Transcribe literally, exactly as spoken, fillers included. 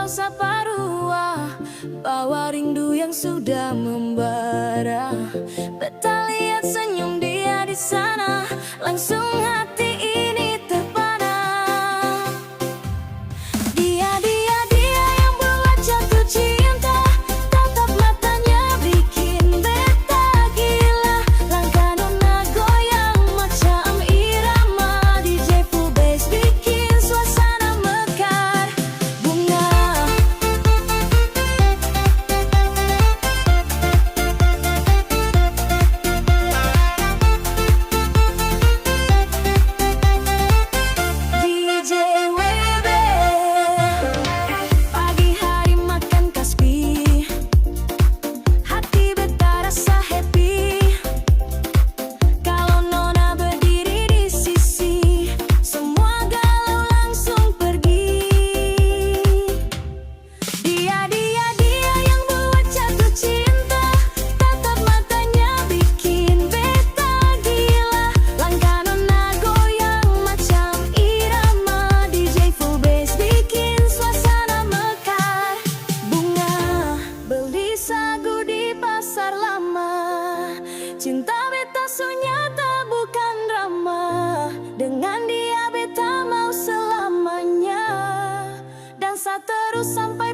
saparua, bawa rindu yang sudah membara. Beta lihat senyum dia di sana, langsung hati ini terpana. Dia, dia, dia yang buat jatuh cinta, tatap matanya bikin beta gila. Langkah nona goyang macam irama, D J full bass bikin suasana mekar. Bunga. D J Weber. Pagi hari makan kasbi, hati beta rasa happy. Kalo nona berdiri di sisi, semua galau langsung pergi. Dia, dia, dia yang buat jatuh cinta. Tatap matanya bikin beta gila. Langkah nona goyang macam irama. D J full bass bikin suasana mekar. Bunga beli sagu di pasar lama. Cinta beta so nyata bukan drama. Dengan dia beta mau selamanya. Dansa terus sampai